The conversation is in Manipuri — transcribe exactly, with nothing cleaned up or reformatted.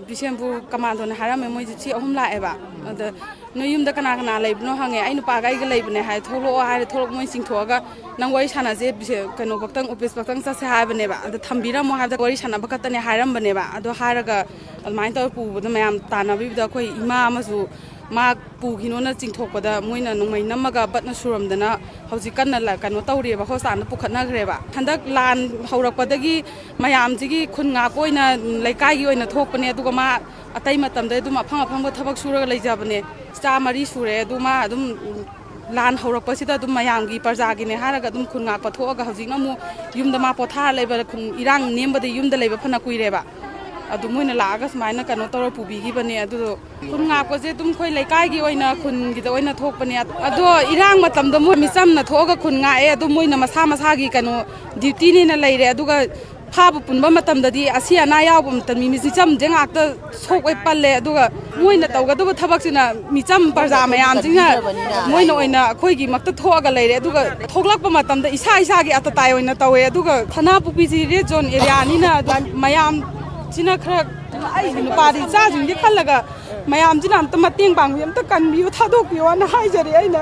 ꯕꯤꯁꯦꯝꯄꯨꯔ ꯀꯃꯥꯟꯗꯣꯅ ꯍꯥꯏꯔꯝꯃꯦ, ꯃꯣꯏꯁꯦ ꯁꯤ ꯑꯍꯨꯝ ꯂꯥꯛꯑꯦꯕ꯫ ꯑꯗ ꯅꯣꯏ ꯌꯨꯝꯗ ꯀꯅꯥ ꯀꯅꯥ ꯂꯩꯕꯅꯣ ꯍꯪꯉꯦ꯫ "ꯑꯩ ꯅꯨꯄꯥꯒ ꯑꯩꯒ ꯂꯩꯕꯅꯦ" ꯍꯥꯏ꯫ "ꯊꯣꯛꯂꯛꯑꯣ" ꯍꯥꯏꯔꯦ꯫ ꯊꯣꯛꯂꯛ ꯃꯣꯏ ꯆꯤꯡꯊꯣꯛꯑꯒ "ꯅꯪ ꯋꯥꯔꯤ ꯁꯥꯟꯅꯁꯦ, ꯕꯤꯁꯦ-, ꯀꯩꯅꯣ ꯐꯛꯇꯪ, ꯑꯣꯐꯤꯁ ꯐꯛꯇꯪ ꯆꯠꯁꯦ" ꯍꯥꯏꯕꯅꯦꯕ꯫ "ꯑꯗ ꯊꯝꯕꯤꯔꯝꯃꯣ" ꯍꯥꯏꯕꯗ "ꯋꯥꯔꯤ ꯁꯥꯟꯅꯕ ꯈꯛꯇꯅꯦ" ꯍꯥꯏꯔꯝꯕꯅꯦꯕ꯫ ꯑꯗꯣ ꯍꯥꯏꯔꯒ ꯑꯗꯨꯃꯥꯏꯅ ꯇꯧꯔ ꯄꯨꯕꯗ ꯃꯌꯥꯝ ꯇꯥꯟꯅꯕꯤꯕꯗ ꯑꯩꯈꯣꯏ ꯏꯃꯥ ꯑꯃꯁꯨ ꯃꯥ ꯄꯨꯈꯤꯅꯣꯅ ꯆꯤꯡꯊꯣꯛꯄꯗ ꯃꯣꯏꯅ ꯅꯣꯡꯃꯩ ꯅꯝꯃꯒ ꯕꯠꯅ ꯁꯨꯔꯝꯗꯅ ꯍꯧꯖꯤꯛ ꯀꯟꯅ ꯂ-, ꯀꯩꯅꯣ ꯇꯧꯔꯤꯑꯕ, ꯍꯣꯁꯄꯤꯇꯥꯜꯗ ꯄꯨꯈꯠꯅꯈ꯭ꯔꯦꯕ꯫ ꯍꯟꯗꯛ ꯂꯥꯟ ꯍꯧꯔꯛꯄꯗꯒꯤ ꯃꯌꯥꯝꯁꯤꯒꯤ ꯈꯨꯟ ꯉꯥꯛꯄ ꯑꯣꯏꯅ, ꯂꯩꯀꯥꯏꯒꯤ ꯑꯣꯏꯅ ꯊꯣꯛꯄꯅꯦ꯫ ꯑꯗꯨꯒ ꯃꯥ ꯑꯇꯩ ꯃꯇꯝꯗ ꯑꯗꯨꯝ ꯑꯐꯪ ꯑꯐꯪꯕ ꯊꯕꯛ ꯁꯨꯔꯒ ꯂꯩꯖꯕꯅꯦ꯫ ꯏꯆꯥ ꯃꯔꯤ ꯁꯨꯔꯦ꯫ ꯑꯗꯨ ꯃꯥ ꯑꯗꯨꯝ ꯂꯥꯟ ꯍꯧꯔꯛꯄꯁꯤꯗ ꯑꯗꯨꯝ ꯃꯌꯥꯝꯒꯤ ꯄ꯭ꯔꯖꯥꯒꯤꯅꯦ ꯍꯥꯏꯔꯒ ꯑꯗꯨꯝ ꯈꯨꯟ ꯉꯥꯛꯄ ꯊꯣꯛꯑꯒ ꯍꯧꯖꯤꯛꯅ ꯑꯃꯨꯛ ꯌꯨꯝꯗ ꯃꯥ ꯄꯣꯊꯥꯔ ꯂꯩꯕ, ꯈꯨꯟ ꯏꯔꯥꯡ ꯅꯦꯝꯕꯗ ꯌꯨꯝꯗ ꯂꯩꯕ ꯐꯅ ꯀꯨꯏꯔꯦꯕ꯫ ꯑꯗꯨ ꯃꯣꯏꯅ ꯂꯥꯛꯑꯒ ꯁꯨꯃꯥꯏꯅ ꯀꯩꯅꯣ ꯇꯧꯔ ꯄꯨꯕꯤꯈꯤꯕꯅꯦ꯫ ꯑꯗꯨꯗꯣ ꯈꯨꯟ ꯉꯥꯛꯄꯁꯦ ꯑꯗꯨꯝ ꯑꯩꯈꯣꯏ ꯂꯩꯀꯥꯏꯒꯤ ꯑꯣꯏꯅ, ꯈꯨꯟꯒꯤꯗ ꯑꯣꯏꯅ ꯊꯣꯛꯄꯅꯦ꯫ ꯑꯗꯣ ꯏꯔꯥꯡ ꯃꯇꯝꯗ ꯃꯣꯏ ꯃꯤꯆꯝꯅ ꯊꯣꯛꯑꯒ ꯈꯨꯟ ꯉꯥꯛꯑꯦ꯫ ꯑꯗꯣ ꯃꯣꯏꯅ ꯃꯁꯥ ꯃꯁꯥꯒꯤ ꯀꯩꯅꯣ ꯗ꯭ꯌꯨꯇꯤꯅꯦꯅ ꯂꯩꯔꯦ꯫ ꯑꯗꯨꯒ ꯐꯥꯕ ꯄꯨꯟꯕ ꯃꯇꯝꯗꯗꯤ ꯑꯁꯤ ꯑꯅꯥ ꯌꯥꯎꯕ ꯃꯇꯝ ꯃꯤ ꯃꯤꯆꯝꯁꯦ ꯉꯥꯛꯇ ꯁꯣꯛꯑꯦ, ꯄꯜꯂꯦ꯫ ꯑꯗꯨꯒ ꯃꯣꯏꯅ ꯇꯧꯒꯗꯕ ꯊꯕꯛꯁꯤꯅ ꯃꯤꯆꯝ ꯄ꯭ꯔꯖꯥ ꯃꯌꯥꯝꯁꯤꯅ ꯃꯣꯏꯅ ꯑꯣꯏꯅ ꯑꯩꯈꯣꯏꯒꯤ ꯃꯛꯇ ꯊꯣꯛꯑꯒ ꯂꯩꯔꯦ꯫ ꯑꯗꯨꯒ ꯊꯣꯛꯂꯛꯄ ꯃꯇꯝꯗ ꯏꯁꯥ ꯏꯁꯥꯒꯤ ꯑꯇꯇꯥꯏ ꯑꯣꯏꯅ ꯇꯧꯋꯦ꯫ ꯑꯗꯨꯒ ꯁꯅꯥꯄꯨꯈ꯭ꯔꯤꯁꯤ ꯔꯦꯗ ꯖꯣꯟ ꯑꯦꯔꯤꯌꯥꯅꯤꯅ ꯑꯗꯨꯝ ꯃꯌꯥꯝꯁꯤꯅ ꯈꯔ, ꯑꯩꯒꯤ ꯅꯨꯄꯥꯗꯤ ꯏꯆꯥꯁꯤꯡꯗꯤ ꯈꯜꯂꯒ ꯃꯌꯥꯝꯁꯤꯅ ꯑꯝꯇ ꯃꯇꯦꯡ ꯄꯥꯡꯕꯤꯌꯨ, ꯑꯝꯇ ꯀꯟꯕꯤꯌꯨ, ꯊꯥꯗꯣꯛꯄꯤꯌꯣꯅ ꯍꯥꯏꯖꯔꯤ ꯑꯩꯅ꯫